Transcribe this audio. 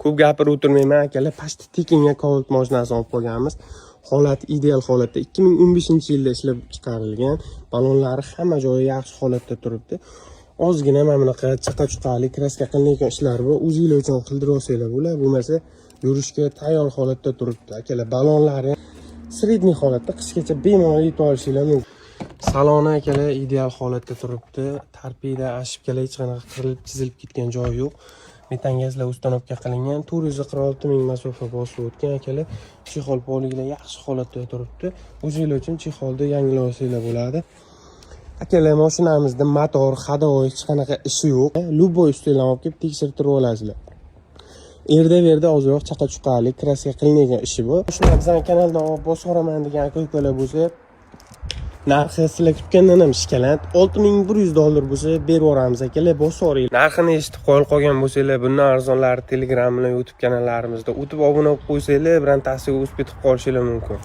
Ko'p gapirib o'tirmayman, akalar, почти tekinga Cobalt mashinasini olib qolganmiz. Holati ideal holatda, 2015-yilda ishlab chiqarilgan. Balonlari hamma joyi yaxshi holatda turibdi. Ozgina mana bunaqa chaqa-chuqalik, краска qilinayotgan ishlar bor. O'zinglar uchun qildirib olsanglar bo'ladi, bo'lmasa yurishga tayyor holatda turibdi. Akalar, balonlari средний holatda, qishgacha bemalol yetib olishinglar mumkin. Saloni, akalar, ideal holatda turibdi. Торпеда, ошибка lar, hech qanaqa qirilib, chizilib ketgan joyi yo'q. Metan gazlar установка qilingan, 446 ming masofa bosib o'tgan, akalar. Чехол poliklar yaxshi holatda turibdi. O'zinglar uchun чехол ni yangilab olsanglar bo'ladi. Akalar, mashinamizda motor, ходовой, hech qanaqa ishi yo'q. Любой ustalarni olib kelib tekshirtirib olasizlar. Erda berda ozroq chaqa chuqalik, краска qilinadigan ishi bor. Shuni bizani kanaldan olib bosib yuboraman degan aka ukalar bo'lsa, narxi sizlar kutgandan ham shikalant, 6100 dollar bo'lsa, berib yuboramiz, akalar, bosib yuboringlar. Narxini eshitib qoyil qolgan bo'lsanglar, bundan arzonlari Telegram bilan YouTube kanallarimizda o'tib obuna bo'lib qo'ysanglar, birontasiga o'sib ketib qolishinglar mumkin.